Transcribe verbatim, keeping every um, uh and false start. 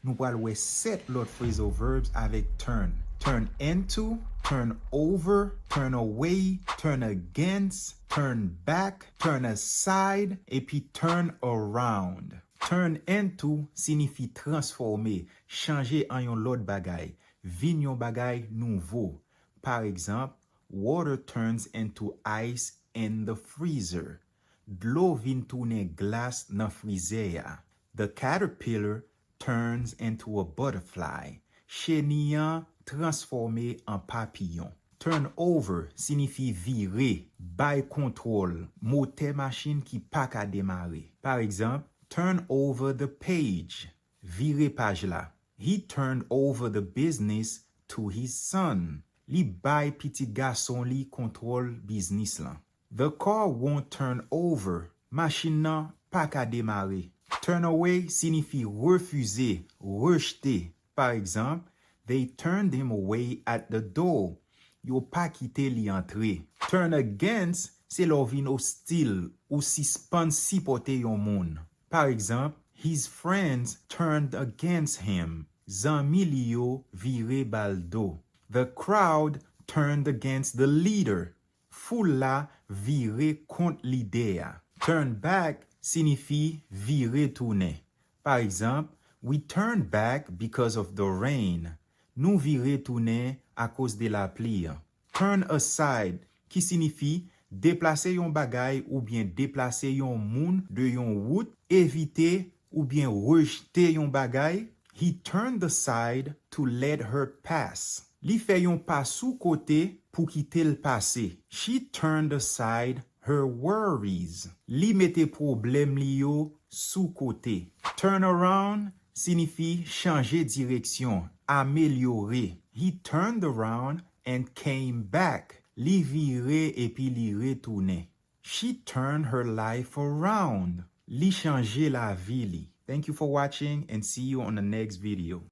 Nou pral wè sèt lòt phrasal verbs avèk turn. Turn into, turn over, turn away, turn against, turn back, turn aside, epi turn around. Turn into siyifi transfòme, chanje an yon lòt bagay, vin yon bagay nouvo. Pa egzanp, water turns into ice in the freezer. Dlo vin tounen glas nan frizè a. The caterpillar turns into a butterfly. Cheni an transfòme an papiyon. Turn over siyifi vire, bay kontwòl, motè machin ki pa ka demare. Pa egzanp, turn over the page, vire paj la. He turned over the business to his son. Li bay pitit gason li kontwòl biznis lan. The car won't turn over. Machin nan pa ka demare. Turn away siyifi refize, rejte. Pa egzanp, they turned him away at the door. Yo pa kite li antre. Turn against se lè w vin ostil, ou sispann sipòte yon moun. Pa egzanp, his friends turned against him. Zanmi li yo vire ba l do. The crowd turned against the leader. Foul la vire kont lidè a. Turn back siyifi vire tounen. Pa egzanp, we turned back because of the rain. Nou vire tounen akoz de lapli an. Turn aside, ki siyifi deplase yon bagay oubyen deplase yon moun de yon wout, evite oubyen rejte yon bagay. He turned aside to let her pass. Li fè yon pa sou kote pou kite l pase. She turned aside her worries. Li mete pwoblèm li yo sou kote. Turn around siyifi chanje direksyon, amelyore. He turned around and came back. Li vire epi li retounen. She turned her life around. Li chanje lavi li. Thank you for watching and see you on the next video.